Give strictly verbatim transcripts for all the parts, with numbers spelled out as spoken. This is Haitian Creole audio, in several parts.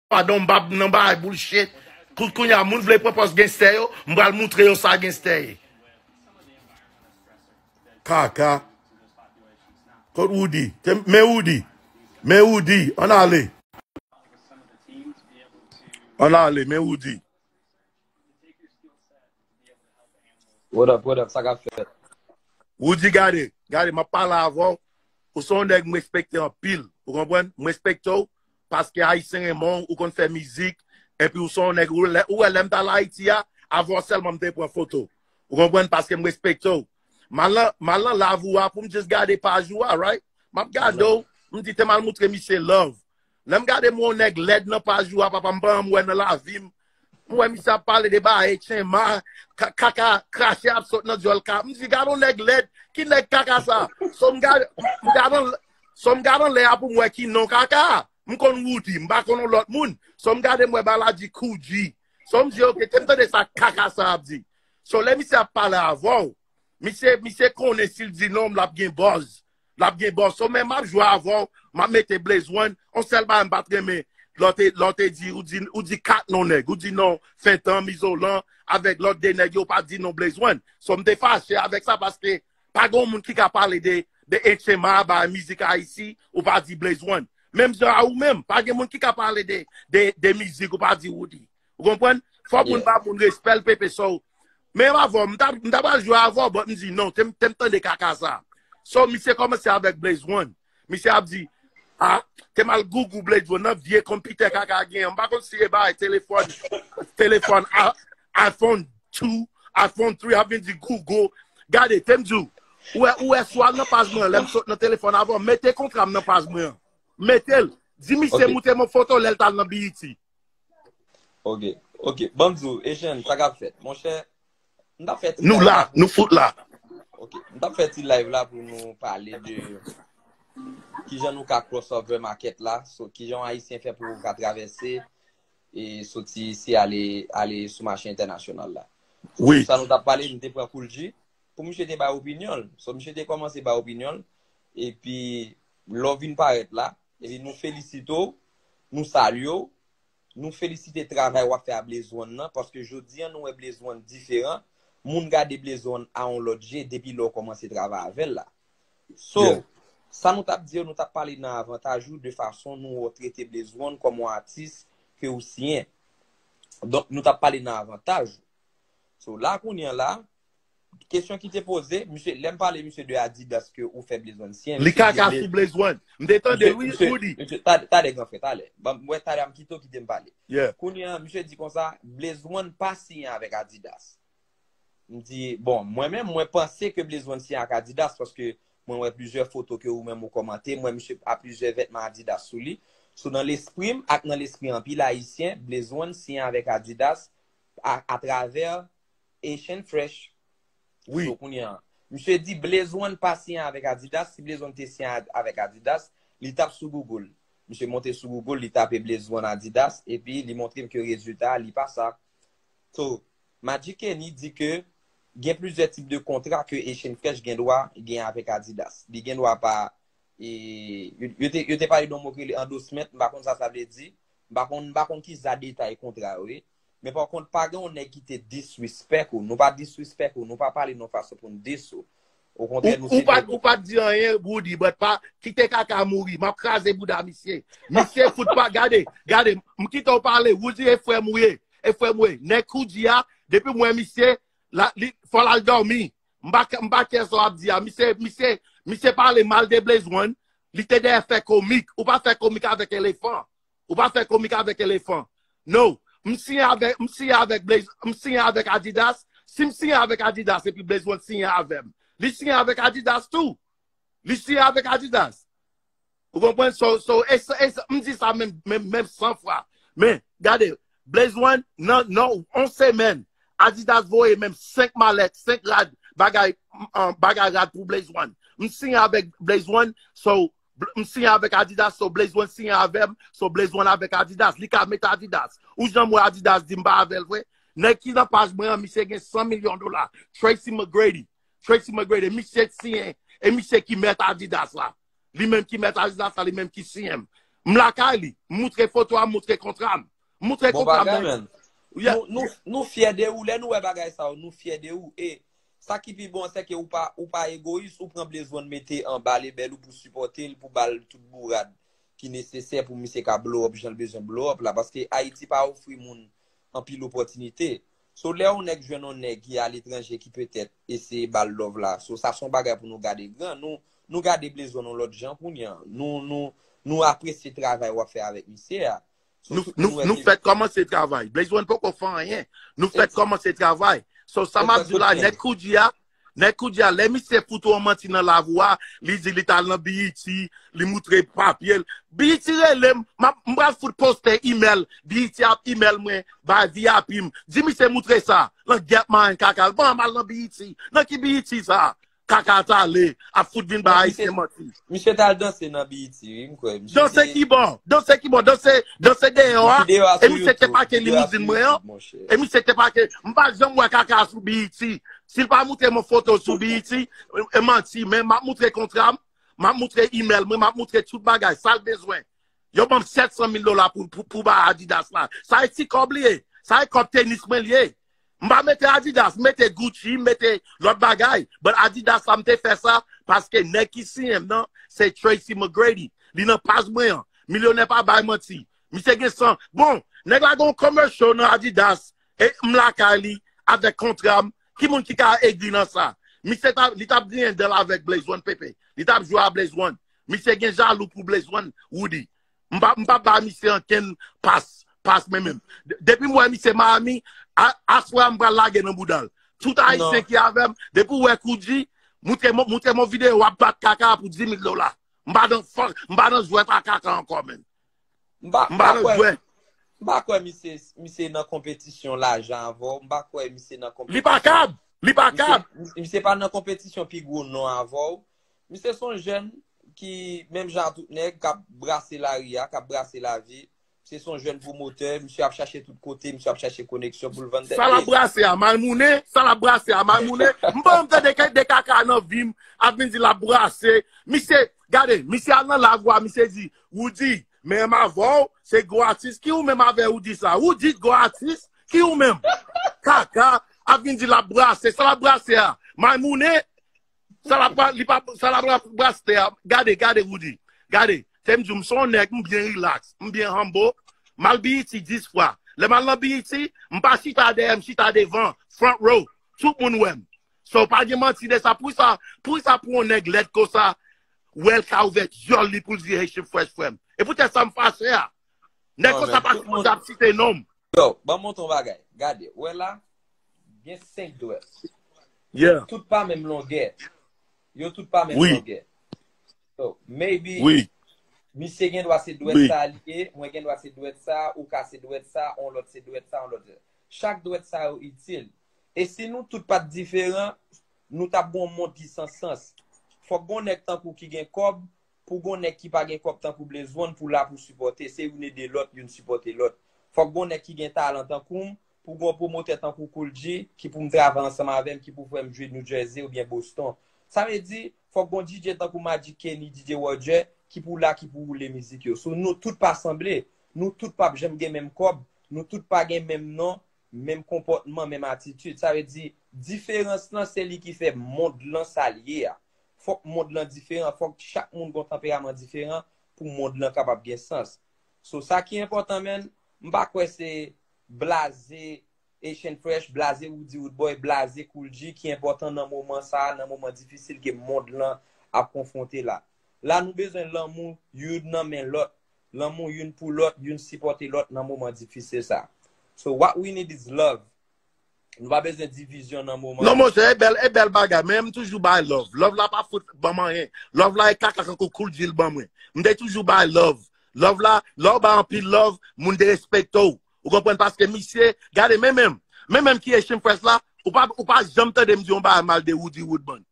Padon, m p ap nan bagay bullshit. Kou- Kounye a, moun vle pran pòz genstè yo, m pral moutre yo sa genstè ye. Kaka. Kot Woody? Te- Men Woody. Men Woody. Ann ale. Ann ale, men Woody. What up, what up, sa k ap fèt? Woody, gade, gade, m ap pale avè w. Ou se yon nèg m respekte anpil. Ou konprann? M respekte w paske Ayisyen renmen w, ou konn fè mizik. Epi ou se yon nèg, ou wè, ou wè lè m t al Ayiti a, avè w sèlman m te pran foto. Ou konprann? Paske m respekte w. M al nan, m al nan live ou a pou m just gade paj ou a, right? M ap gade w, m di te m al moutre misye love. Lè m gade m wè yon nèg lèd nan paj ou a, papa, m pa janm wè nan lavi m. M wè misye ap pale de bagay H M A, ka- kaka, krache ap sot nan dyòl ka. M di, gade yon nèg lèd, ki nèg kaka sa? So m gade, m gade, so m gade anlè a pou m wè ki non kaka. M konn Woody, m pa konn yon lòt moun. So m gade m wè bagay la di Koudji. So m di, ok, te m tande sa kaka sa ap di. So lè misye ap pale avè w, misye, misye konnen si l di non, l ap gen buzz. L ap gen buzz. So men m ap jwe avè w, m ap mete Blaze One. On sèl bagay m pa t renmen. Lè w te, lè w te di, ou di, ou di kat non nèg. Ou di non Fentanm, Izolan, avèk lòt de nèg yo, ou pa di non Blaze One. So m te fache avèk sa paske pa gen moun ki ka pale de, de H M A, ba mizik Ayiti, ou pa di Blaze One. Menm jan a ou menm, pa gen moun ki ka pale de, de, de mizik, ou pa di Woody. Ou konprann? Fò moun ba moun respè l, pepe. So, men avè w, m ta, m ta pral jwe avè w, but m di non, te m, te m tande kaka sa. So, misye kòmanse avèk Blaze One. Misye ap di, ah, te m al googou Blaze One nan vye konpitè kaka gen. M pa konn si e bagay telefòn, telefòn a- iPhone two, iPhone three, ap vin di Google. Gade, te m di w, ou wè, ou wè sou al nan paj mwen, lè m sot nan telefòn avè w, mete kontra m nan paj mwen an. Mete l. Di misye moute m yon foto lè l t al nan B E T. Ok, ok. Ban m di w, Echann, sa k ap fèt? Monchè, m t ap fè ti Nou live la, la pou nou fout la. Ok, m t ap fè ti live la pou nou pale de kijan nou ka cross over market la, so kijan yon Ayisyen fè pou yo ka travèse e soti isi ale, ale sou mache entènasyonal la. Wi. Sa nou t ap pale, m te pran Koulji pou misye te bay opinyon l. So misye te kòmanse bay opinyon l, epi lè w vin parèt la, epi nou felisite w, nou salye w, nou felisite travay w ap fè a Blaze One nan, paske jodi an nou wè Blaze One diferan, moun gade Blaze One a yon lòt je depi lè w kòmanse travay avè l la. So, Yeah. Sa nou t ap di yo, nou t ap pale nan avantaj ou de fason nou wè w trete Blaze One kòm yon atis ke ou siyen. Donk, nou t ap pale nan avantaj ou. So, la kounye an la, kesyon ki te poze, misye, lè m pale misye de Adidas ke ou fè Blaze One siyen, Li misye di kaka Blaze sou Blaze One. M te tande, Misye, wi, misye, Woody. Misye, ta- talè, granfrè, talè. Ban m wè talè a m kite w kite m pale. Yeah. Kounye an, misye di konsa, Blaze One pa siyen avèk Adidas. M di, bon, mwen menm, mwen panse ke Blaze One siyen ak Adidas, paske mwen wè plizyè foto ke ou menm ou kòmante, mwen misye a plizyè vètman Adidas sou li. So, nan lespri m ak nan lespri anpil Ayisyen, Blaze One siyen avèk Adidas a, atravè Asian Fresh. Wi. So, kounye an, misye di Blaze One pa siyen avèk Adidas. Si Blaze One te siyen a- avèk Adidas, li t ap sou Google. Misye monte sou Google, li tape Blaze One Adidas, epi li montre m ke rezilta a, li pa sa. So, Magic Kenny di ke gen plizyè tip de kontra ke Asian Fresh gen dwa gen avèk Adidas. Li gen dwa pa, e, yo, yo te, yo te pale de yon mo ki rele endorsement, m pa konn sa sa vle di. M pa konn, m pa konn ki sa detay kontra yo ye. Men pa kont, pa gen yon nèg ki te disrespect ou. Nou pa disrespect ou, nou pa pale nan fason pou n diss ou. Okontrè, Ou, nou ou se pa, de ou pa di anyen, Woody, but pa, kite kaka mouri. M ap kraze bouda misye. Misye fout pa, gade, gade, m kite w pale, Woody e frè m ou ye, e frè m ou ye. Nèg Koudji a, depi m wè misye, la, li, fò l al dòmi. M pa, m pa kè sa w ap di a. Misye, misye, misye pale mal de Blaze One, li te dèyè fè komik. Ou pa fè komik avèk elefan. Ou pa fè komik avèk elefan. No. M siyen avèk, m siyen avèk Blaze, m siyen avèk Adidas. Si m siyen avèk Adidas epi Blaze One siyen avè m, li siyen avèk Adidas tou. Li siyen avèk Adidas. Ou konprann? So, so, e sa, e sa, m di sa menm, menm, menm san fwa. Men, gade, Blaze One, nan, nan, on semèn, Adidas voye menm senk malèt, senk rad, bagay, um, bagay rad pou Blaze One. M siyen avèk Blaze One, so, Bl- m siyen avèk Adidas, so Blaze One siyen avè m, so Blaze One avèk Adidas. Li ka met Adidas. Ou janm wè Adidas di m pa avè l vre? Nèg ki nan paj mwen an, misye gen san milyon dola. Tracy McGrady. Tracy McGrady, misye siyen, e misye ki mèt Adidas la. Li menm ki mèt Adidas la, li menm ki siyen m. M lakay li. M moutre foto a, m moutre kontra m. M moutre Bon kontra m bagay, nan. Man. Yeah. Nou, nou, nou fyè de ou. Lè nou wè bagay sa yo, nou fyè de ou. E sa ki pi bon, se ke ou pa, ou pa egoyis, ou pran Blaze One mete anba lebèl ou pou sipòte l, pou ba l tout bourad ki nesesè pou misye ka blow up jan l bezwen blow up la. Paske Ayiti pa ofri moun anpil opòtinite. So, lè yon nèg jwenn yon nèg ki aletranje ki petèt eseye ba l love la. So, sa se yon bagay pou nou gade gran. Nou, nou gade Blaze One yon lòt jan kounye a. Nou, nou, nou apresye travay w ap fè avèk misye a. So, Nou, tout nou, moun wè nou ke fèk kòmanse travay. Blaze One poko fè anyen. Nou fèk Ex- kòmanse travay. So, sa m ap di w la, Exactly. nèg Koudji a, nèg Koudji a, lè misye fout ou yon manti nan lavi w a, li di li t al nan B E T, li moutre papye l. B E T rele m, m ap- m pral fout poste email, B E T ap email mwen, bay V I P m. Di misye moutre sa, nan gèp marenn kaka l. Bon, m al nan B E T. Nan ki B E T sa? Kaka t ale, ap fout vin bay Non, Ayisyen misye, manti. Misye t al danse nan B E T, wi, m kwè. Misye Danse te ki bò? Danse ki bò? Danse, danse deyò a? Videyo a E sou misye te YouTube. pake Videyo a limizin sou mwen an? YouTube, monchè. E misye te pake, m pa janm wè kaka sou B E T. Si l pa moutre m yon foto sou B E T, e manti, men m ap moutre kontra m, m ap moutre email mwen, m ap moutre tout bagay, sa l bezwen. Yo ban m sèt san mil dola pou, pou, pou bay Adidas la. Sa e ti kòb li ye. Sa e kòb tenis mwen li ye. M pa mete Adidas, m mete Gucci, m mete lòt bagay. But Adidas la, m te fè sa paske nèg ki siyen m nan, se Tracy McGrady. Li nan paj mwen an. Milyonè pa bay manti. Misye gen san. Bon, nèg la gen yon commercial nan Adidas. E m lakay li avèk kontra m. Ki moun ki ka egri nan sa? Misye ta, li t ap griyen dan l avèk Blaze One Pepe. Li t ap jwe a Blaze One. Misye gen jalou pou Blaze One, Woody. M pa, m pa ba misye ankenn pas, pas mwen menm. De- Depi m wè misye Miami, a- aswè a m pral lage nan bouda l. Tout Ayisyen Non. ki avè m, depi w wè Koudji, moutre m, moutre m yon videyo w ap bat kaka pou dis mil dola. M pa nan fòk, m pa nan jwèt a kaka ankò, menm. M pa, M m pa pa nan kwè, jwèt. m pa kwè misye, misye nan konpetisyon lajan avè w. M pa kwè misye nan Li pa konpetisyon. kab, li pa Misye, kab. misye pa nan konpetisyon pi gwo non avè w. Misye se yon jèn ki, menm jan ak tout nèg, k ap brase lari a, k ap brase lavi. Misye se yon jèn pwomotè, misye ap chache tout kote, misye ap chache koneksyon pou l vann tèt Sa l ap li. Brase a, Malmounen, sa l ap brase a, Malmounen. M pa janm tande ke de kaka nan vi m, ap vin di l ap brase. Misye, gade, misye al nan live a, misye di, Woody, menm avè w, se gwo atis. Ki ou menm avè Woody sa? Woody gwo atis? Ki ou menm? Kaka, ap vin di l ap brase, sa l ap brase a? Malmounen, sa l ap, li pa, sa l ap brase a? Gade, gade, Woody, gade. Te m di w, m se yon nèg, m byen relax, m byen humble. M al B E T dis fwa. Lè m al nan B E T, m pa chita dèyè, m chita devan, front row. Tout moun wè m. So, pa gen manti de sa. Pou sa, pou sa pou yon nèg lèd konsa, wè l ka ouvè dyòl li pou l di Haitian Fresh frè m. E poutèt sa m fache a. Nèg Non, konsa men, pa tout sipoze moun, ap site non m. Yo, ban m montre yon bagay. Gade, wè la, gen senk dwèt. Yeah. Tout pa menm longè. Yo tout pa menm Wi. Longè. So, maybe, Wi. Misye gen dwa se dwèt Wi. Sa li ye, mwen gen dwa se dwèt sa, ou ka se dwèt sa, on lòt se dwèt sa, on lòt se. Chak dwèt sa yo itil. E si nou tout pa t diferan, nou t ap gon mond ki san sans. Fòk gon nèg tankou ki gen kòb, pou gon nèg ki pa gen kòb tankou Blaze One, pou la pou sipòte. Se youn ede lòt, youn sipòte lòt. Fòk gon nèg ki gen talan tankou m, pou gon pwomotè tankou Kool G, ki pou m travay ansanm avè m, ki pou fè m jwe New Jersey oubyen Boston. Sa vle di, fòk gon D J tankou Magic Kenny, D J Roger, ki pou la, ki pou woule mizik yo. So, nou tout pa sanble, nou tout p ap janm gen menm kòb, nou tout pa gen menm non, menm konpòtman, menm atitid. Sa vle di, diferans lan, se li ki fè mond lan sa l ye a. Fòk mond lan diferan, fòk chak moun gon tanperaman diferan pou mond lan kapab gen sans. So, sa ki enpòtan, menn, m pa kwè se blaze Haitian Fresh, blaze Roody Roodboy, blaze Kool G ki enpòtan nan moman sa a, nan moman difisil ke mond lan ap konfwonte la. La, nou bezwen lanmou youn nan men lòt, lanmou youn pou lòt, youn sipòte lòt nan moman difisil sa a. So, what we need is love. Nou pa bezwen divizyon nan moman. Non, monchè, e bèl, e bèl bagay, men m toujou bay love. Love la pa fout ban m anyen. Love la e kaka kankou Kool G l ban mwen. M te toujou bay love. Love la, lè w bay anpil love, moun derespekte w. Ou konprann? Paske misye, gade, men menm, men menm ki Haitian Fresh la, ou pa, ou pa janm tande m di yon bagay mal de Roody Woodband.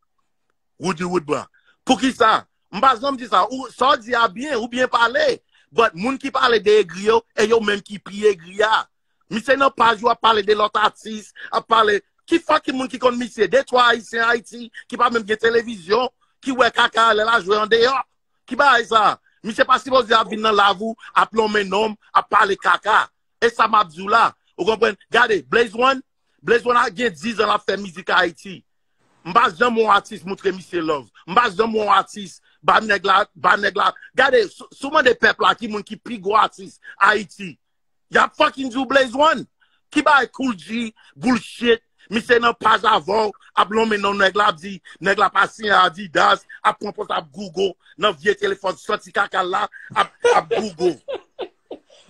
Roody Woodband. Poukisa? M pa janm di sa. Ou, sa w di a byen, ou byen pale. But moun ki pale de egri yo, e yo menm ki pi egri a. Misye nan paj yo ap pale de lòt atis, ap pale. Ki fucking moun ki konn misye? De twa Ayisyen Ayiti ki pa menm gen televizyon, ki wè kaka lè l a jwe andeyò. Ki bagay sa? Misye pa sipoze ap vin nan lavi w, ap lonmen non m, ap pale kaka. E sa m ap di w la. Ou konprann? Gade, Blaze One, Blaze One a gen diz an l ap fè mizik Ayiti. M pa janm wè yon atis moutre misye love. M pa janm wè yon atis ba nèg la, ba nèg la. Gade, si, si w mande pèp la ki moun ki pi gwo atis Ayiti, y ap fucking di w Blaze One. Ki bay Kool G, bullshit, misye nan paj avè w, ap lonmen non nèg la, ap di, nèg la pa siyen Adidas, ap pran pòz ap Google, nan vye telefòn, santi kaka l la, ap, ap Google.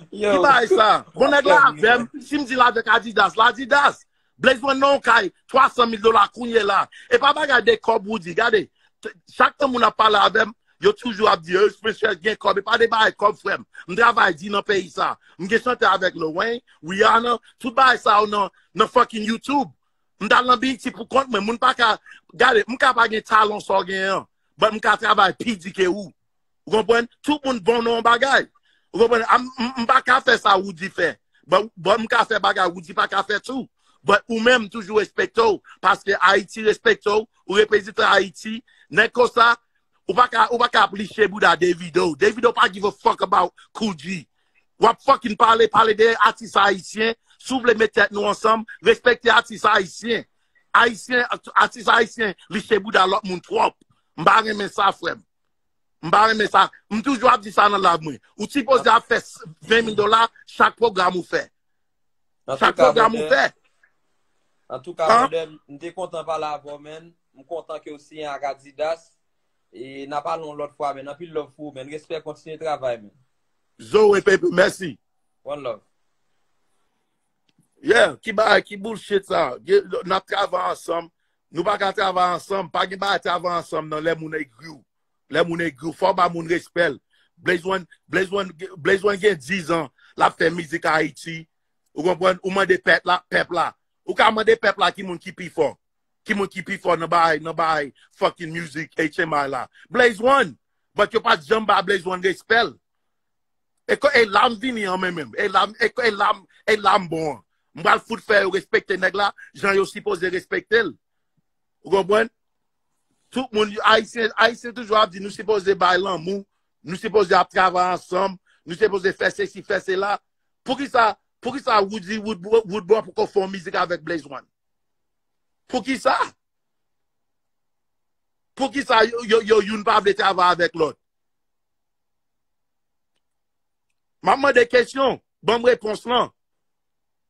Ki bay sa? Bon, nèg la avè m, si m di l avèk Adidas, l Adidas. Blaze One nan yon kay, twa san mil dola kounye la. E pa bagay de kòb Woody, gade. T- Chak tan moun ap pale avè m, yo toujou ap di, "Ey, Spencer gen kòb." E pa de bagay kòb, frè m. M travay di nan peyi sa. M gen chante avèk Lil Wayne, Rihanna, tout bagay sa yo nan, nan fucking YouTube. M t al nan B E T pou kont mwen. Moun pa ka, gade, m ka pa gen talon sa w genyen an. But m ka travay pi di ke ou. Ou konprann? Tout moun bon nan yon bagay. Ou konprann? M, m, m pa ka fè sa Woody fè. But, but m ka fè bagay Woody pa ka fè tou. But ou menm, m toujou respekte w. Paske Ayiti respekte w. Ou reprezante Ayiti. Nèg konsa, ou pa ka, ou pa ka ap liche bouda Davido. Davido pa give a fuck about Kool G. W ap fucking pale, pale de atis ayisyen. Si w vle met tèt nou ansanm, respekte atis ayisyen. Ayisyen, atis ayisyen, liche bouda lòt moun twòp. M pa renmen sa, frè m. M pa renmen sa. M toujou ap di sa nan lav mwen. Ou sipoze ap fè ven mil dola chak pwogram ou fè. Chak pwogram ou fè. Antouka, brother, m te kontan pale avè w, man. M kontan ke w siyen ak Adidas. E n a pale yon lòt fwa, man. Anpil love pou ou, man. Respè, kontinye travay, man. Zoe, baby, mèsi. One love. Yeah, ki bagay, ki bullshit sa? N ap travay ansanm. Nou pa ka travay ansanm. Pa gen bagay travay ansanm nan lè moun egri w. Lè moun egri w, fò w ba moun respè l. Blaze One, Blaze One, Blaze One gen diz an, l ap fè mizik Ayiti. Ou konprann? Ou mande pèp la, pèp la. Ou ka mande pèp la ki moun ki pi fò. Ki moun ki pi fò nan bay, nan bay fucking music H M I la. Blaze One. But yo pa t janm ba Blaze One respè l. E ko e la m vini an men menm. E la m, e, e la m, e la m bon an. M pral fout fè yo respekte nèg la, jan yo sipoze respekte l. Ou konprann? Tout moun, Ayisyen, Ayisyen toujou ap di nou sipoze bay lanmou, nou sipoze ap travay ansanm, nou sipoze fè sesi, fè sela. Poukisa, poukisa Woody Woodbro poko fè yon mizik avèk Blaze One? Poukisa? Poukisa yo, yo, yo youn pa vle travay avèk lòt? M ap mande kesyon, ban m repons lan.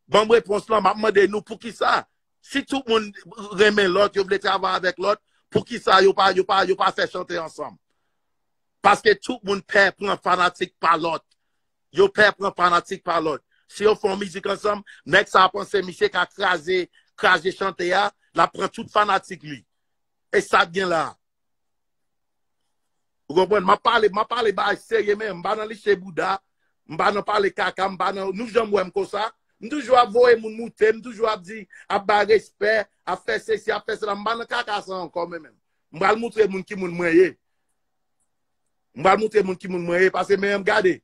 Ban m repons lan, m ap mande nou poukisa, si tout moun renmen lòt, yo vle travay avèk lòt, poukisa yo pa, yo pa, yo pa fè chante ansanm? Paske tout moun pè pran fanatik pa lòt. Yo pè pran fanatik pa lòt. Si yo fè yon mizik ansanm, nèg sa a panse misye ka kraze, kraze chante a, l ap pran tout fanatik li. E sa k gen la a. Ou konprann? M ap pale, m ap pale bagay serye men. M pa nan liche bouda. M pa nan pale kaka. M pa nan, nou janm wè m konsa. M toujou ap voye moun moute. M toujou ap di, ap bay respè, ap fè sesi, ap fè sela. M pa nan kaka sa ankò men menm. M pral moutre moun ki moun mwen ye. M pral moutre moun ki moun mwen ye. Paske men m gade.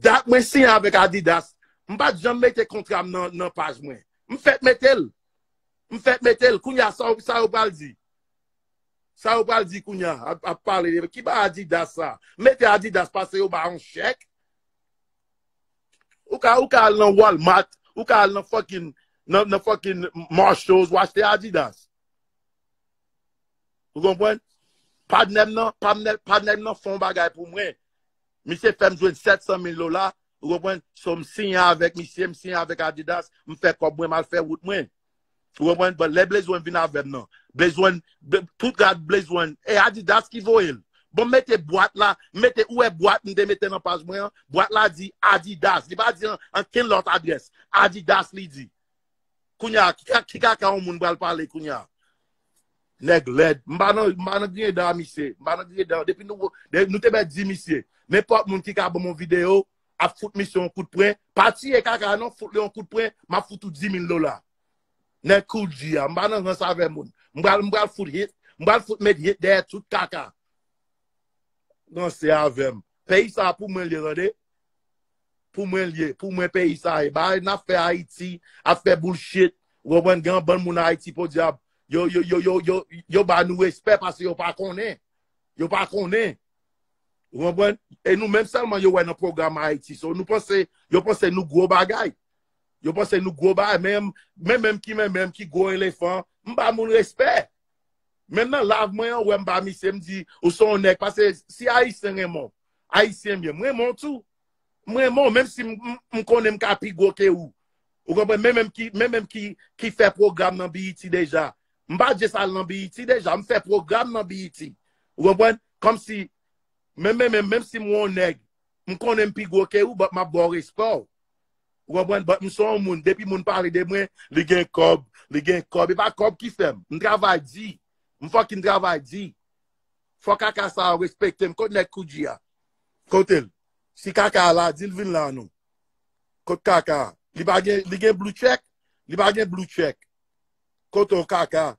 Dat mwen siyen avèk Adidas. M pa t janm mete kontra m nan, nan paj mwen. M fèk mete l. M fèk mete l. Kounye a, sa, sa yo pral di? Sa yo pral di kounye a, ap, ap pale de ki ba Adidas sa? Mete Adidas pase yo ba yon chèk. Ou ka, ou ka al nan Walmart, ou ka al nan fucking, nan, nan fucking Marshalls, w achte Adidas. Ou konprann? Patnè m nan, patnè, patnè m nan fè yon bagay pou mwen. Misye fè m jwenn sèt san mil dola, ou konprann? So m siyen avèk misye, m siyen avèk Adidas, m fè kòb mwen, m al fè wout mwen. Ou konprann? But lè Blaze One vin avè m nan. Blaze One, tout rad Blaze One, e Adidas ki voye l. Bon, m mete bwat la, m mete, ou wè bwat m te mete nan paj mwen an, bwat la di Adidas. Li pa di an, ankenn lòt adrès. Adidas li di. Kounye a, ki, ki kaka yon moun pral pale kounye a? Nèg lèd. M pa nan, m pa nan griyen dan a misye. M pa nan griyen dan. Depi nou, de, nou te mèt di misye. Nenpòt moun ki ka ban m yon videyo, ap fout misye yon kout pwen. Pa tiye kaka non, fout li yon kout pwen, m ap fout ou di mil dola. Nèg Kool G a, m pa nan rans avè moun. M pral, m pral fout hit, m pral fout met hit dèyè tout kaka. Ranse avè m. Peyi sa a pou mwen l ye, tande. Pou mwen l ye, pou mwen peyi sa a ye. Bagay n ap fè Ayiti, ap fè bullshit. Ou konprann, gen yon bann moun Ayiti podyab. Yo, yo, yo, yo, yo, yo ba nou respè paske yo pa konnen. Yo pa konnen. Ou konprann? E nou menm sèlman yo wè nan pwogram Ayiti. So, nou panse, yo panse nou gwo bagay. Yo panse nou gwo bagay. Men, men menm ki men menm ki gwo elefan, m ba moun respè. Menm nan live mwen an, ou wè m ba misye, m di, ou se yon nèg. Paske si Ayisyen renmen w, Ayisyen m ye, m renmen w tou. M renmen w, menm si m, m, m konnen m ka pi gwo ke ou. Ou konprann? Men menm ki, men menm ki, ki fè pwogram nan B E T deja. M pa just al nan B E T deja, m fè pwogram nan B E T. Ou konprann? Kòmsi, men, men, men, menm si m yon nèg, m konnen m pi gwo ke ou, but m ap ba w respè w. Ou konprann? But m se yon moun, depi moun pale de mwen, li gen kòb, li gen kòb. E pa kòb ki fè m. M travay di. M fucking travay di. Fò kaka sa a respekte m. Kote nèg Koudji a? Kote l? Si kaka a la, di l vin la non. Kot kaka? Li pa gen, li gen blue check? Li pa gen blue check. Kote w kaka?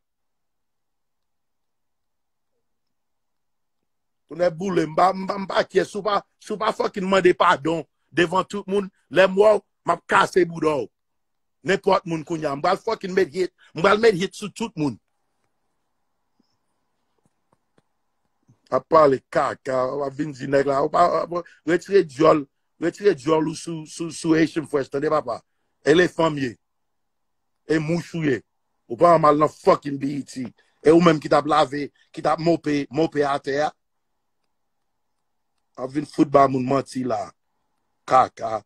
Tonnè boule, m pa, m pa, m pa kyè. Si w pa, si w pa fucking mande padon devan tout moun, lè m wè w, m ap kase bouda w. Nenpòt moun kounye a. M pral fucking met hit. M pral met hit sou tout moun. Ap pale kaka, w ap vin di nèg la, ou pa, ou pa, retire dyòl, retire dyòl ou sou, sou, sou Haitian Fresh, tande papa? Elefan m ye. E mouch ou ye. Ou pa mal nan fucking B E T. E ou menm ki t ap lave, ki t ap mope, mope atè a. Ap vin fout ba moun manti la. Kaka.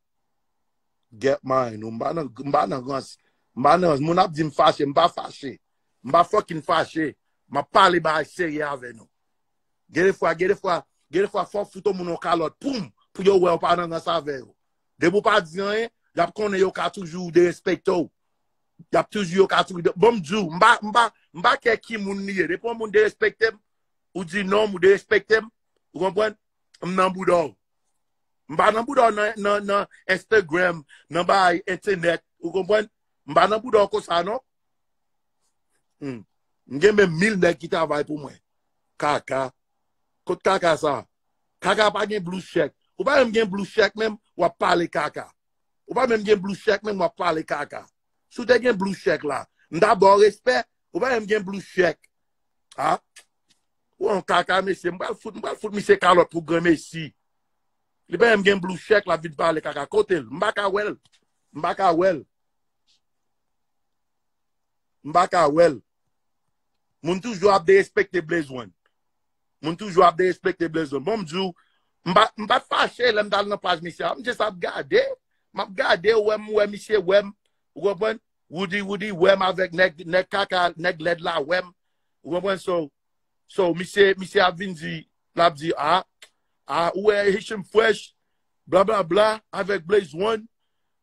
Get mine. M pa nan, m pa nan rans. M pa nan rans. Moun ap di m fache, m pa fache. M pa fucking fache. M ap pale bagay serye avè nou. Gen de fwa, gen de fwa, gen de fwa fò w fout yon moun yon kalòt, poum, pou yo wè w pa nan rans avè yo. Depi w pa di anyen, y ap konnen yo ka toujou derespekte w. Y ap toujou, yo ka toujou, bon, m di w, m pa, m pa, m pa kè ki moun li ye. Depi yon moun derespekte m, ou di non m, ou derespekte m, ou konprann? M nan bouda w. M pa nan bouda w nan, nan, nan Instagram, nan bay entènèt, ou konprann? M pa nan bouda w konsa non. Hmm. M gen menm mil nèg ki travay pou mwen. Kaka. Kot kaka sa? Kaka pa gen blue check. Ou pa menm gen blue check menm, w ap pale kaka. Ou pa menm gen blue check menm, w ap pale kaka. Si w te gen blue check la, m ta ba w respè, ou pa menm gen blue check. Ha? Ou an kaka, mesye, m pral fout, m pral fout misye kalòt pou granmesi. Li pa menm gen blue check, l ap vin pale kaka. Kote l? M pa ka wè l. M pa ka wè l. M pa ka wè l. Moun toujou ap derespekte Blaze One. Moun toujou ap derespekte Blaze One. Bon, m di w, m pa, m pa t fache lè m t al nan paj misye a. M just ap gade. M ap gade, ou wè m, ou wè misye wè m. Ou konprann? Woody, Woody wè m avèk nèg, nèg kaka, nèg lèd la wè m. Ou konprann? So, so, misye, misye ap vin di, l ap di, a, a, ou wè Haitian Fresh, bla, bla, bla, avèk Blaze One.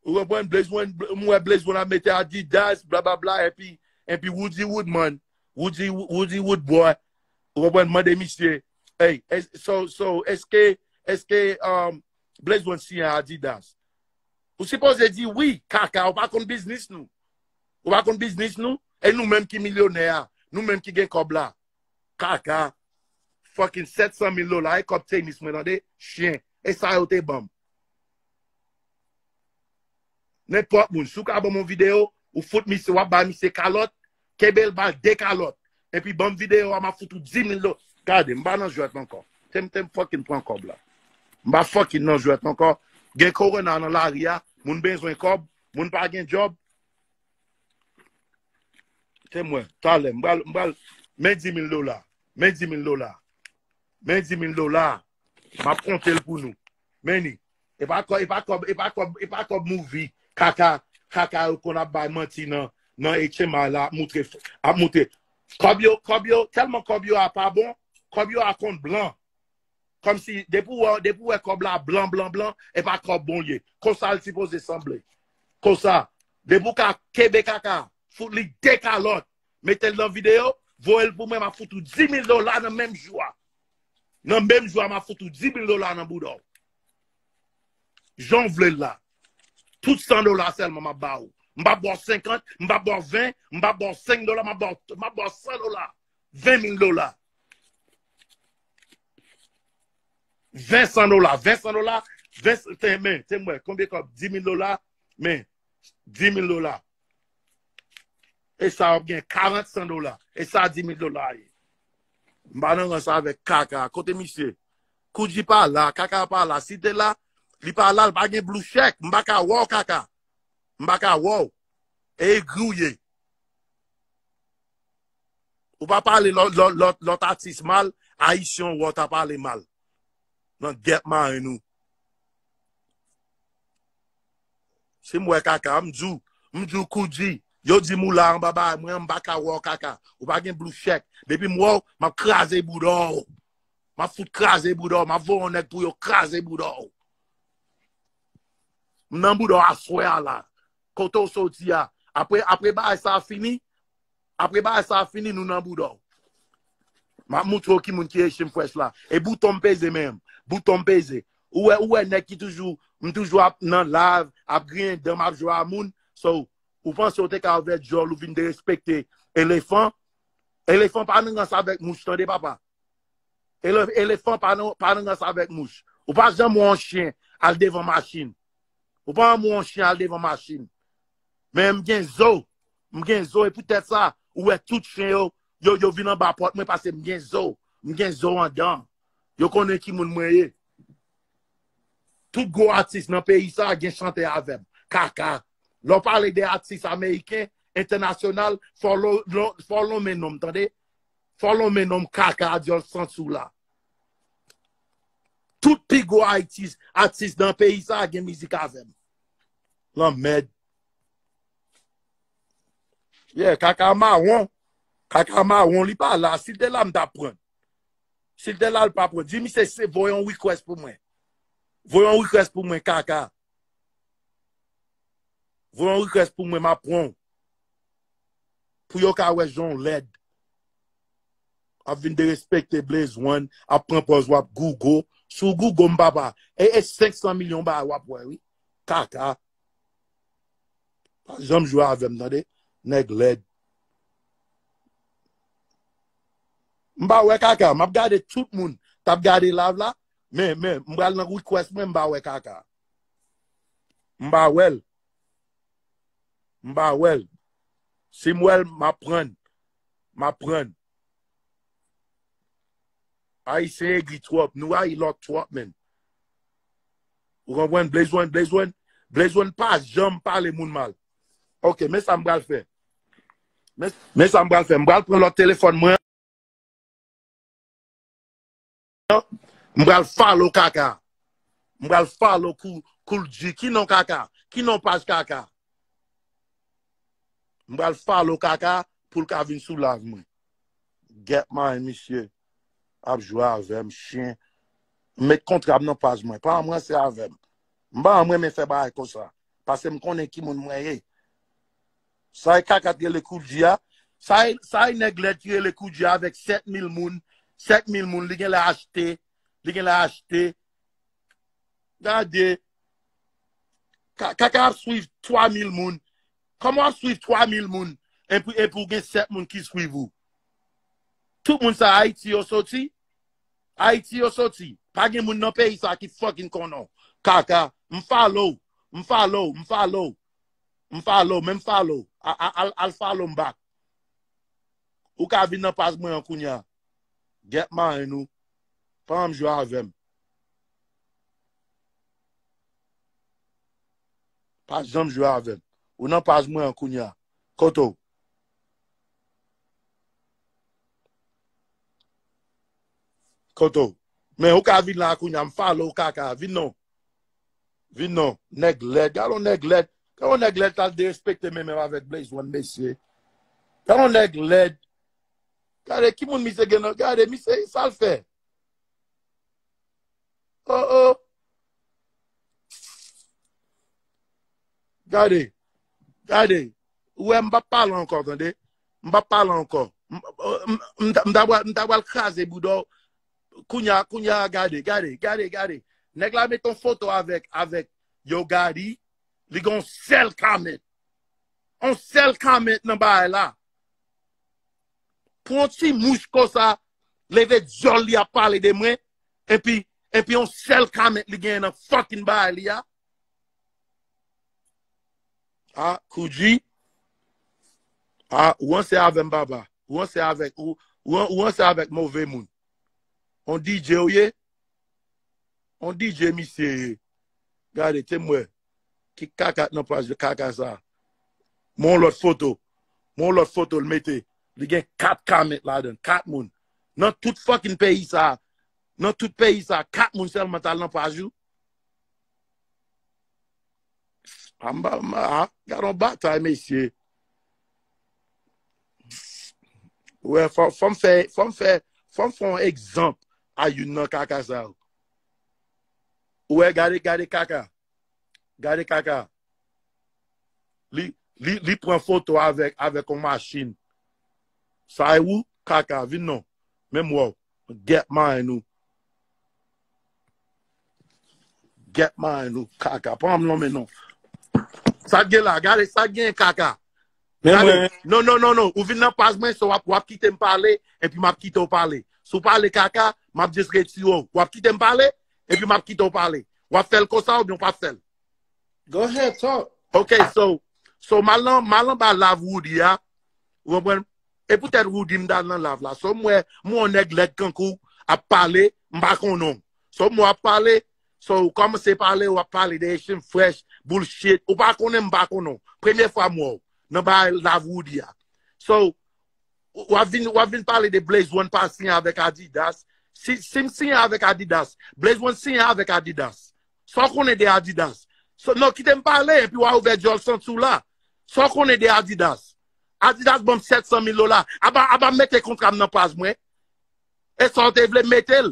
Ou konprann? Blaze One, m wè Blaze One ap mete Adidas, bla, bla, bla, epi, epi Woody Woodman, Woody, Woody Woodboy. Ou konprann? Mande misye, hey, es-, so, so, èske, èske, um, Blaze One siyen Adidas? Ou sipoze di wi, kaka, ou pa konn biznis nou. Ou pa konn biznis nou? E nou menm ki milyonè a, nou menm ki gen kòb la. Kaka. Fucking sèt san mil dola, e kòb tenis mwen tande, chen. E sa yo te ban m. Nenpòt moun, si w ka ban m yon videyo, ou fout misye, w ap bay misye kalòt, kenbe l ba l de kalòt. Epi ban m videyo a, m ap fout ou di mil dola. Gade, m pa nan jwèt ankò. Te m, te m fucking pran kòb la. M pa fucking nan jwèt ankò. Gen kowona nan lari a, moun bezwen kòb, moun pa gen djòb. Te m wè, talè, m pral, m pral, men di mil dola. Men di mil dola. Men di mil dola. M ap konte l pou nou. Men li. E pa kòb, e pa kòb, e pa kòb, e pa kòb movie. Kaka, kaka yo konn ap bay manti nan, nan H M I la, ap moutre, ap moutre. Kòb yo, kòb yo, tèlman kòb yo a pa bon, kòb yo a konn blan. Kòmsi, depi w wè, depi w wè kòb la blan, blan, blan, e pa kòb bon l ye. Konsa l sipoze sanble. Konsa, depi w ka kenbe kaka, fout li de kalòt, mete l nan videyo, voye l pou mwen, m ap fout ou di mil dola nan menm jou a. Nan menm jou a, m ap fout ou di mil dola nan bouda w. Jan w vle l la. Tout san dola sèlman m ap ba ou. M p ap ba w senkant, m p ap ba w ven, m p ap ba w senk dola, m ap ba w, m ap ba w san dola. Ven mil dola. Ven san dola, ven san dola, ven, te, men, te m wè, konbyen kòb? Di mil dola, men, di mil dola. E sa w ap gen karant san dola. E sa di mil dola ye. M pa nan rans avèk kaka. Kote misye? Koudji pa la, Kaka pa la. Si te la, li pa la, li pa gen blue check. M pa ka wè w, Kaka. M pa ka wè w. E egri w ye. Ou pa pale lòt, lòt, lòt, lòt atis mal, Ayisyen w wè w ta pale mal. Nan gèp maren nou. Si m wè Kaka, m di w, m di w Koudji. Yo di m ou la anba bagay mwen, m pa ka wè w Kaka. Ou pa gen blue check. Depi m wè w, m ap kraze bouda w. M ap fout kraze bouda w. M ap voye yon nèg pou yo kraze bouda w. M nan bouda w aswè a la. Kote w soti a. Apre, apre bagay sa a fini, apre bagay sa a fini, nou nan bouda w. M ap moutre w ki moun ki Haitian Fresh la. E bouton m peze menm. Bouton m peze. Ou wè, ou wè nèg ki toujou, m toujou ap nan live, ap griyen dan, m ap jwe a moun. So, ou panse w te ka ouvè djòl, ou vin derespekte elefan? Elefan pa nan rans avèk mouch, tande papa. Ele-, elefan pa nan, pa nan rans avèk mouch. Ou pa janm wè yon chen al devan machin. Ou pa janm wè yon chen al devan machin. Men m gen zo. M gen zo. E poutèt sa, ou wè tout chen yo, yo, yo vin anba pòt mwen paske m gen zo. M gen zo anndan. Yo konnen ki moun mwen ye. Tout gwo atis nan peyi sa a gen chante avè m. Kaka. Lè w pale de atis ameriken, entènasyonal, fò w lo-, lo-, fò w lonmen non m, tande? Fò w lonmen non m, Kaka, dyòl sansou la. Tout pi gwo atis, atis nan peyi sa a gen mizik avè m. Lanmèd. Yeah, Kaka mawon. Kaka mawon, li pa la. Si l te la, m t ap pran l. Si l te la, l pa pran l. Di misye se voye yon request pou mwen. Voye yon request pou mwen, Kaka. Voye yon request pou mwen, m ap pran w. Pou yo ka wè jan w lèd. Ap vin derespekte Blaze One, ap pran pòz w ap gougo. Si w gougo m, papa, e, e senk san milyon bagay w ap wè, wi. Kaka. Pa janm jwe avè m, tande? Nèg lèd. M pa wè Kaka. M ap gade tout moun t ap gade live la. Men, men, m pral nan request mwen, m pa wè Kaka. M pa wè l. M pa wè l. Si m wè l, m ap pran l. M ap pran l. Ayisyen egri twòp. Nou rayi lòt twòp, menn. Ou konprann? Blaze One, Blaze One, Blaze One pa janm pale moun mal. Ok, men sa m pral fè. Men, men sa m pral fè. M pral pran lòt telefòn mwen. M pral follow Kaka. M pral follow Kou-, Koul G. Ki non Kaka? Ki non paj Kaka? M pral follow Kaka pou l ka vin sou live mwen. Gèt mwen, misye ap jwe avè m, chen. M met kontra m nan paj mwen. Pa ranse avè m. M pa renmen fè bagay konsa. Paske m konnen ki moun mwen ye. Sa e Kaka t rele Koul G a. Sa e, sa e nèg lèd ki rele Koul G a avèk sèt mil moun. Sèt mil moun, li genlè achte. Li genlè achte. Gade. Ka-, Kaka ap swiv twa mil moun. Kòman w ap swiv twa mil moun? Epi, epi w gen sèt moun ki swiv ou. Tout moun sa Ayiti yo soti. Ayiti yo soti. Pa gen moun nan peyi sa ki fucking konnen w. Kaka, m follow, m follow, m follow. M follow, men m follow. A, a, al, al follow m back. Ou ka vin nan paj mwen an kounya. Gèt maren ou. Pa janm jwe avè m. Pa janm jwe avè m. Ou nan paj mwen an kounya. Kote w? Kote w? Men ou ka vin la kounya, m follow w Kaka. Vin non. Vin non. Nèg lèd. Gade yon nèg lèd. Gade yon nèg lèd t al derespekte menm menm avèk Blaze One, mesye. Gade yon nèg lèd. Gade ki moun misye gen nan. Gade misye, sa l fè. Oh, oh. Gade. Gade. Ou wè, m p ap pale ankò, tande. M p ap pale ankò. M, m, m, m ta, m ta pral, m ta pral kraze bouda w. Kounya, kounya, gade, gade, gade, gade. Nèg la met yon foto avèk, avèk Yo Gotti. Li gen yon sèl comment. Yon sèl comment nan bagay la. Pou yon ti mouch konsa, leve dyòl li ap pale de mwen, epi, epi yon sèl comment li genyen nan fucking bagay li a. A, Koudji. A, ou ranse avè m, papa. Ou ranse avèk, ou, ou, ou ranse avèk move moun. On D J ou ye? On D J misye ye. Gade, te m wè. Ki kaka k nan paj kaka sa. Mwen yon lòt foto. Mwen yon lòt foto l mete. Li gen kat comment ladan. Kat moun. Nan tout fucking peyi sa. Nan tout peyi sa. Kat moun sèlman t al nan paj ou. Amba, ah, gade yon batay, mesye. Wè, fò, fò m fè, fò m fè, fò m fè yon egzanp a youn nan kaka sa yo. Ou wè, gade, gade kaka. Gade kaka. Li, li, li pran foto avèk, avèk yon machin. Sa e ou? Kaka, vin non. Menm wè w. Get mine ou. Get mine ou. Kaka. Pa m lonmen non. Sa k gen la? Gade, sa k gen kaka? Men Gade. mwen, Non, non, non, non. Ou vin nan paj mwen, so w ap, w ap kite m pale, epi m ap kite w pale. Si w pale kaka, m ap just retire w. W ap kite m pale, epi m ap kite w pale. W ap fè l konsa oubyen w p ap fè l? Go ahead, talk. Ok, so, so m al nan, m al anba live Roody a. Ou konprann? E poutèt Roody m t al nan live la. So m wè, m wè yon nèg lèd kankou ap pale, m pa konnen w. So m wè w ap pale, so ou kòmanse pale, w ap pale de Haitian Fresh, bullshit. Ou pa konnen m, m pa konnen w. Premye fwa m wè w nan bay live Roody a. So, w ap vin, w ap vin pale de Blaze One pa siyen avèk Adidas. Si, si m siyen avèk Adidas, Blaze One siyen avèk Adidas. Sa w konnen de Adidas? So, non, kite m pale, epi w a ouvè djòl santi w la. Sa w konnen de Adidas? Adidas ban m sèt san mil dola. Aba, aba mete kontra m nan paj mwen. E sa w te vle mete l.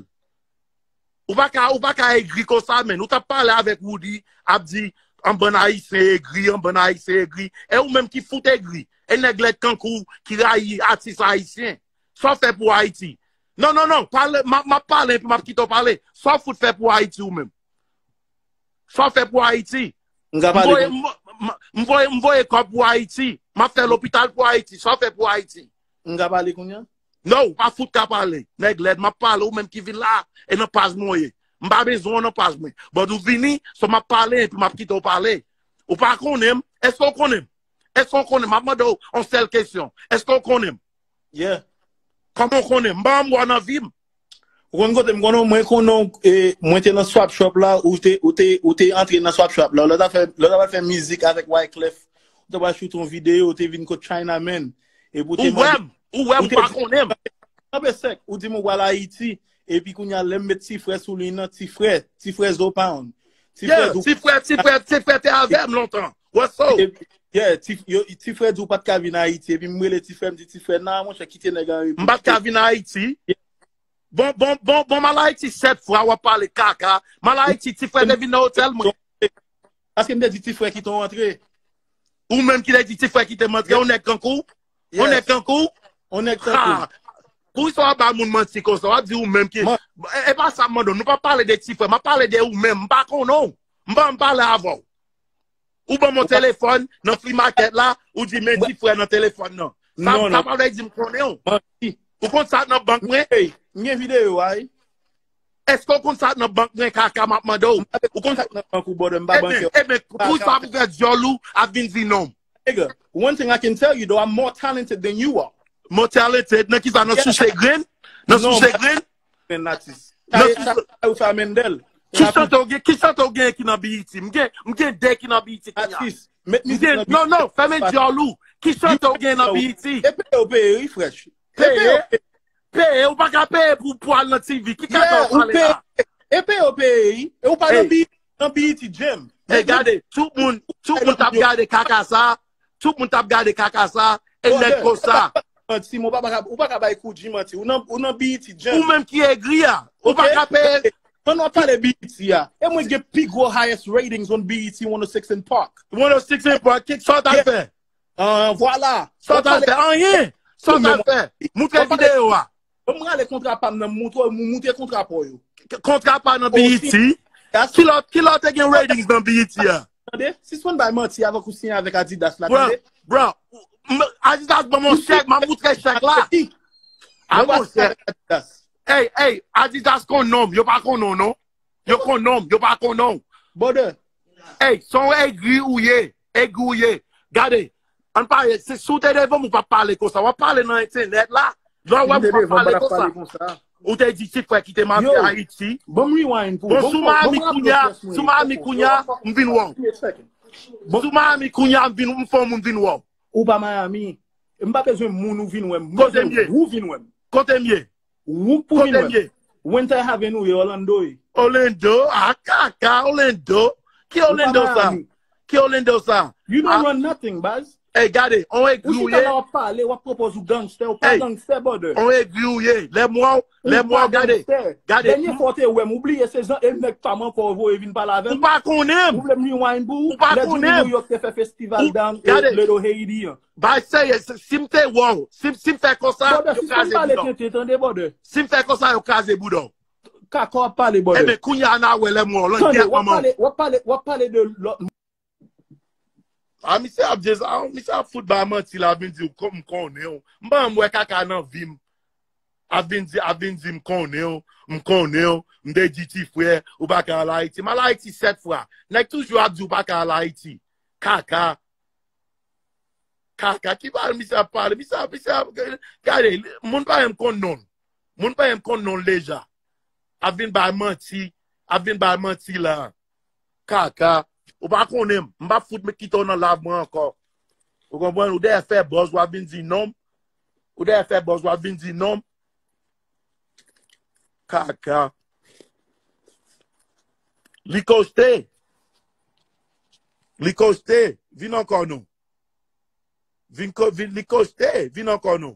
Ou pa ka, ou pa ka egri konsa, menn. Ou t ap pale avèk Roody, ap di, an bann Ayisyen egri, an bann Ayisyen egri. E ou menm ki fout egri. E nèg lèd kankou w ki rayi atis ayisyen. Sa w fè pou Ayiti? Non, non, non. Pale, m ap, m ap pale, epi m ap kite w pale. Sa w fout fè pou Ayiti ou menm? Sa w fè pou Ayiti? M ka M pale voye, kounye m, m, m voye, m voye kòb pou Ayiti. M ap fè lopital pou Ayiti. Sa w fè pou Ayiti? M ka pale kounye a? Non, ou pa fout ka pale. Nèg lèd, m ap pale, ou menm ki vin la, e nan paj mwen w ye. M pa bezwen w nan paj mwen. But ou vini, so m ap pale, epi m ap kite w pale. Ou pa konnen m? Èske w konnen m? Èske w konnen m? M ap mande w yon sèl kesyon. Èske w konnen m? Yeah. Kòman w konnen m? M pa janm wè w nan vi m. Ou konn kote m konnen w? Mwen konnen w, e, mwen te nan Swap Shop la, ou te, ou te, ou te antre nan Swap Shop la. Lè w t ap fè, lè w t ap fè mizik avèk Wyclef, ou te pral shoot yon videyo, ou te vin kot China Man. Epi ou te Ou mande, wè m, ou wè m, ou ou te pa konnen m. Kanpe sèk, ou di m ou pral Ayiti, epi kounye a lè m met ti frè sou liy nan, ti frè, ti frè Zo Pound. Ti frè Yeah, Zo ti frè, ti frè, ti frè te avè m lontan. What's up? Epi, yeah, ti, yo, ti frè di w pa t ka vin Ayiti. Epi m rele ti frè, m di, "Ti frè, nan, monchè, kite nèg an repo." M pa t ka vin Ayiti. Bon, bon, bon, bon, m al Ayiti sèt fwa, w ap pale kaka. M al Ayiti, ti frè te vin nan otèl mwen. Paske m te di ti frè kite w antre. Ou menm ki te di ti frè kite m antre, yon nèg kankou w? Yon nèg Yes. kankou w? Yon nèg kankou m. Ha! Poukisa w ap ba moun manti konsa? W ap di ou menm ki Man- E, e pa sa m mande w. Nou pa pale de ti frè. M ap pale de ou menm. M pa konnen w. M pa janm pale avè w. Ou ban m yon Ou pa telefòn nan flea market la, ou di men Mwen ti frè nan telefòn nan. Sa, Non, sa non. pa vle di m konnen w. Manti. Ou konn sa k nan bank mwen? Hey, m gen videyo a, wi. Èske w konn sa k nan bank mwen, kaka, m ap mande w? Ou konn Sa k nan bank ou, brother, m pa Eben, bankè. eben, pou Kaka. sa pou fè dyòl ou ap vin di non. Nigga, one thing I can tell you though, I'm more talented than you are. More talented? Nan kisa? Nan Yeah. souse grenn? Nan Non, souse grenn? Men atis. Nan Sa, souse sa, ou fè a Mendel. Ki chante w gen, ki chante w gen ki nan B E T? M gen, m gen de ki nan B E T kounye a. Atis. Met M mizik gen, nan non, non, fèmen dyòl ou. Ki chante w gen nan B E T? E peye w peye, wi, fresh. E peye w Peye? peye. Peye, ou pa ka peye pou, pou al nan T V. Ki kaka Yeah, w ou pale peye. la? E peye w peye, wi. E ou pa nan Hey. B E T, nan B E T Jam. Hey, gade, tout moun, tout Hey, moun t ap yo. gade kaka sa, tout moun t ap gade kaka sa, e Brother, nèg konsa. Manti, men ou pa, pa ka, ou pa ka bay Koudji manti. Ou nan, ou nan B E T Jam. Ou menm ki egri a, ou pa Ok? ka peye. Ann nou pale B E T a. E mwen gen pi gwo highest ratings on B E T one oh six and Park. One oh six and Park, ki sa w t al Yeah. fè? Ah, vwala. Sa w t al fè? Anyen. Sa w t al fè? Moutre videyo a. Bon, mwen ale kontra pa m nan, moutre, mou-, moutre kontra pa w yo. K-, kontra pa nan Osi, B E T? Ki lòt, ki lòt te gen ratings nan B E T a? Tande? Sispann bay manti avèk ou siyen avèk Adidas la, Bro, tande? bro, m-, Adidas ban m yon chèk, m ap moutre chèk la. A Mwen monchè. Adidas. Ey, ey, Adidas konn non m, yo pa konn non, non. Yo konn non m, yo pa konn non. Brother. Ey, se yon egri ou ye, egri ou ye. Gade, ann pa, se si w te devan m, ou p ap pale konsa. W ap pale nan entènèt la. Lè w wè m, ou p ap pale konsa. Ou te di ti frè kite m ap Yo, Ayiti. Ban m rewind pou Bon, sou Miami kounya, sou Miami kounya, m vin wè w. Sou Miami kounya, m vin, m fè yon moun vin wè w. Ou pa Miami. M pa bezwen moun ou vin wè m. M Kote bezwen m ye? Ou vin wè m. Kote m ye? Ou pou vin Kote wè m m. Ye? Winter Haven ou ye, Orlando ye. Orlando, a kaka, Orlando. Ki Ou pa Orlando sa? Miami. Ki Orlando sa? You don't Ah. run nothing, baz. Ey, gade, on egri Ou ou chita ye. la w ap pale, w ap pwopoze ou gangster, ou pa Ey, gangster, brother. On egri ou ye. Lè m wè w, Ou lè m wè pa w, gade. gangster. Gade. Dènye fwa w te wè m, ou bliye se jan e nèg pa m ankò ou voye vin pale avè Ou m. pa konnen m. Ou vle m rewind pou ou? Ou pa Lè konnen Jimmy m. New York te fè festival Ou, dan gade. Little Haiti an. Bay serye, si, si m te wè w, si, si m fè konsa, Brother, yo sispann kraze pale bouda w. tenten, tande, brother. Si m fè konsa, yo kraze bouda w. Kaka w ap pale, brother. Ebyen, kounye a n a wè lè m wè w, Tande, langyèt w ap manman w. pale, w ap pale, w ap pale de lòt A, misye ap di sa, misye ap fout bay manti la, vin di, "Kon-, m konnen w." M pa janm wè kaka nan vi m. Ap vin di, ap vin di, "M konnen w, m konnen w, m te di ti frè, ou pa ka al Ayiti." M al Ayiti sèt fwa. Nèg toujou ap di, "Ou pa ka al Ayiti." Kaka. Kaka, ki pale misye ap pale? Misye ap, misye ap, gade, moun pa menm konn non l. Moun pa menm konn non l deja. Ap vin bay manti, ap vin bay manti la. Kaka, ou pa konnen m. M p ap fout m kite w nan live mwen ankò. Ou konprann? Ou dèyè fè buzz, w ap vin di non m. Ou dèyè fè buzz, w ap vin di non m. Kaka. Li koste. Li koste. Vin ankò non. Vin ko-, vin, li koste. Vin ankò non.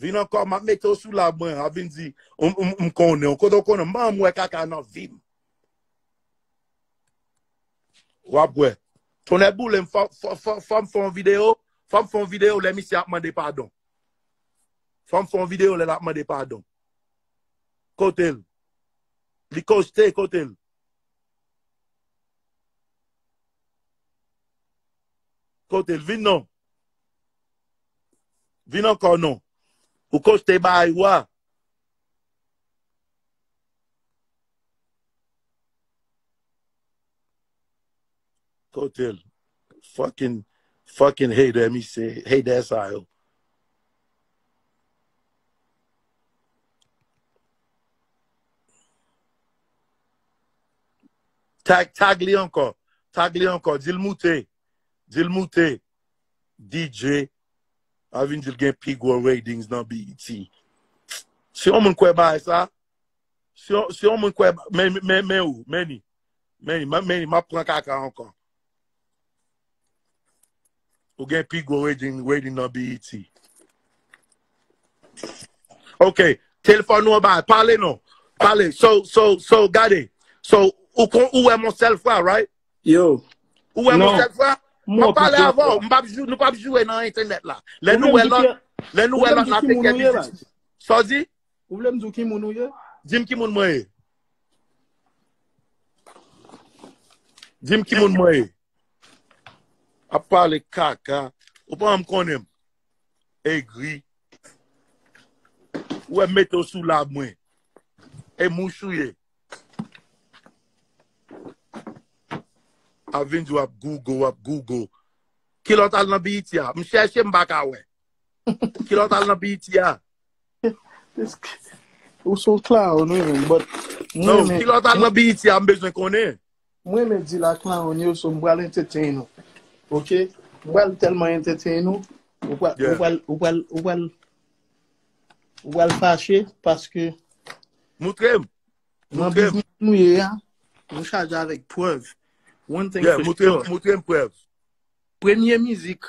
Vin ankò, m ap mete w sou live mwen, ap vin di, m, m, m konnen w. Kote w konnen m? M pa janm wè kaka nan vi m. W ap wè. Tonnè boule m, fò, fò, fò, fò m fè yon videyo, fò m fè yon videyo lè misye ap mande padon. Fò m fè yon videyo lè l ap mande padon. Kote l? Li koste, kote l? Kote l? Vin non. Vin ankò non. Ou koste bay wa. Kote l? Fucking, fucking hater, misye. Hater sa yo. Tag, tag li ankò. Tag li ankò. Di l moute. Di l moute. D J. A vin di l gen pi gwo ratings nan B E T. Si yon moun kwè bagay sa, si yon, si yon moun kwè, men, men, men ou, men ni. Men ni, men ni, m ap pran kaka ankò. Ou gen pi gwo rating, rating nan B E T. Ok, telefòn ou anba, pale non. Pale, so, so, so, gade. So, ou kon, ou wè m yon sèl fwa, right? Yo. Ou wè m yon Non. sèl fwa? M ap pale avè w, m p ap jou-, nou p ap joure nan entènèt la. Lè nou wè lòt, lè nou wè lòt la te kè biznis. Sa w di? Ou vle m di w ki moun ou ye? Di m ki moun mwen ye. Di m ki moun mwen ye. Ap pale kaka. Ou pa janm konnen m. Egri. Ou wè m mete w sou live mwen. E mouch ou ye. Ap vin di w ap Google, w ap Google. Kilè w t al nan B E T a? M chèche, m pa ka wè. Kilè w t al nan B E T a? Ou se yon clown, wi, men, but mwen Non, renmen, kilè w t al nan B E T a, m bezwen konnen. Mwen renmen di la clown yo, so m pral entertain ou. Ok? M pral tèlman entertain ou, ou pral, ou Yeah. pral, ou pral, ou pral, ou pral fache paske Moutre m. nan Moutre m. biznis nou ye a, nou chaje avèk prèv. One thing Yeah, for moutre m, sure. moutre m prèv. Premye mizik,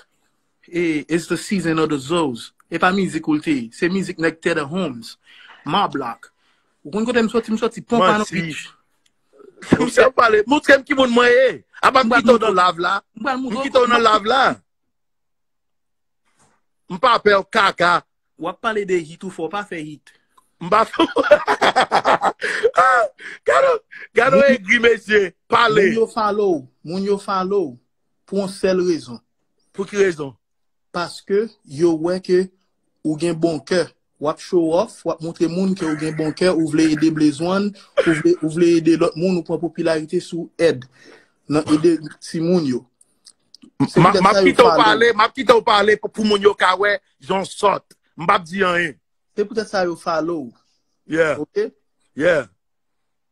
e, It's the Season of the Zoes. E pa mizik ou l te ye. Se mizik nèg Teddy Holmes. Ma Block. Ou konn kote m soti? M soti Pompa nan Manti. Beach. Ou se pale, moutre m ki moun mwen ye. Apa m kite w nan live la. M pral moutre w. M kite w nan live la. M pa pè w kaka. W ap pale de hit ou fè, w pa fè hit. M pa fè. Ah, gade, gade Moun egri, mesye. Pale. Moun yo follow w. Moun yo follow w. Pou yon sèl rezon. Pou ki rezon? Paske yo wè ke ou gen bon kè. W ap show off, w ap montre moun ke ou gen bon kè, ou vle ede Blaze One, ou vle, ou vle ede lòt moun, ou pran popilarite sou èd. Nan ede timoun yo. M, Se m, poutèt m ap sa yo kite w follow. pale, m ap kite w pale pou, pou moun yo ka wè jan w sòt. M p ap di anyen. Se poutèt sa yo follow ou. Yeah, Ok? Yeah.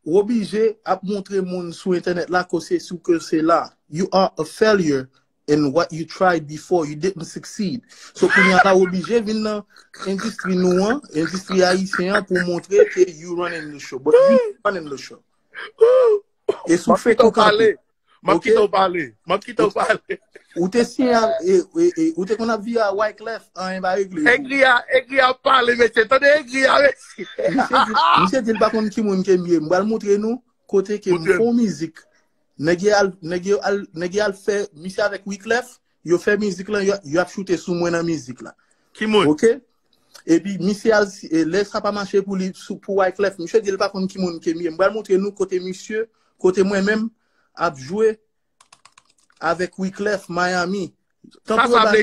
Ou oblije ap montre moun sou entènèt la ke se sou ke se la. You are a failure in what you tried before. You didn't succeed. So kounye a la ou oblije vin nan endistri nou an, endistri ayisyen an pou montre ke you running the show. But you running the show. E sou M ap kite w frekan pale. kanpe. M ap Ok? kite w pale. M ap kite w pale. Ou te siyen a, e, e, e, ou te konn ap viv a Wyclef, anyen pa regle pou ou. Egri a, Egri ap pale, mesye. Tande Egri a, mesye. Misye di, misye di l pa konn ki moun ke m ye. M pral montre nou kote ke m Montre. Fè yon mizik. Nèg yo al, nèg yo al, nèg yo al fè misye avèk Wyclef, yo fè mizik lan, yo, yo ap choute sou mwen nan mizik la. Ki moun? Ok? Epi misye al, e, lè sa pa mache pou li, sou, pou Wyclef, misye di l pa konn ki moun ke m ye. M pral montre nou kote misye, kote mwen menm, ap jwe avèk Wyclef Miami. Sa sa vle